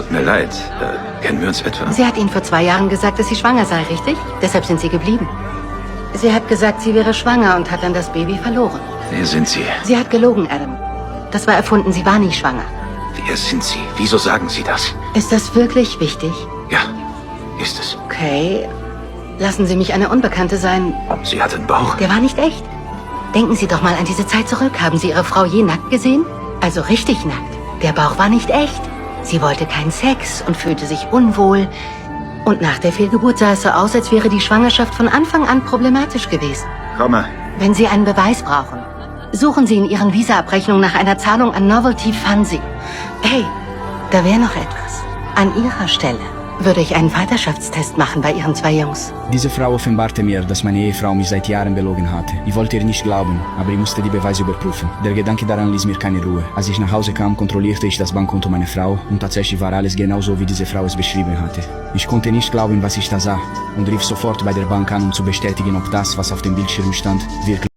tut mir leid. Kennen wir uns etwa? Sie hat Ihnen vor 2 Jahren gesagt, dass sie schwanger sei, richtig? Deshalb sind Sie geblieben. Sie hat gesagt, sie wäre schwanger und hat dann das Baby verloren. Wer sind Sie? Sie hat gelogen, Adam. Das war erfunden, sie war nicht schwanger. Wer sind Sie? Wieso sagen Sie das? Ist das wirklich wichtig? Ja, ist es. Okay. Lassen Sie mich eine Unbekannte sein. Sie hat einen Bauch? Der war nicht echt. Denken Sie doch mal an diese Zeit zurück. Haben Sie Ihre Frau je nackt gesehen? Also richtig nackt. Der Bauch war nicht echt. Sie wollte keinen Sex und fühlte sich unwohl. Und nach der Fehlgeburt sah es so aus, als wäre die Schwangerschaft von Anfang an problematisch gewesen. Komme. Wenn Sie einen Beweis brauchen, suchen Sie in Ihren Visa-Abrechnungen nach einer Zahlung an Novelty Fancy. Hey, da wäre noch etwas. An Ihrer Stelle würde ich einen Vaterschaftstest machen bei Ihren 2 Jungs. Diese Frau offenbarte mir, dass meine Ehefrau mich seit Jahren belogen hatte. Ich wollte ihr nicht glauben, aber ich musste die Beweise überprüfen. Der Gedanke daran ließ mir keine Ruhe. Als ich nach Hause kam, kontrollierte ich das Bankkonto meiner Frau und tatsächlich war alles genauso, wie diese Frau es beschrieben hatte. Ich konnte nicht glauben, was ich da sah und rief sofort bei der Bank an, um zu bestätigen, ob das, was auf dem Bildschirm stand, wirklich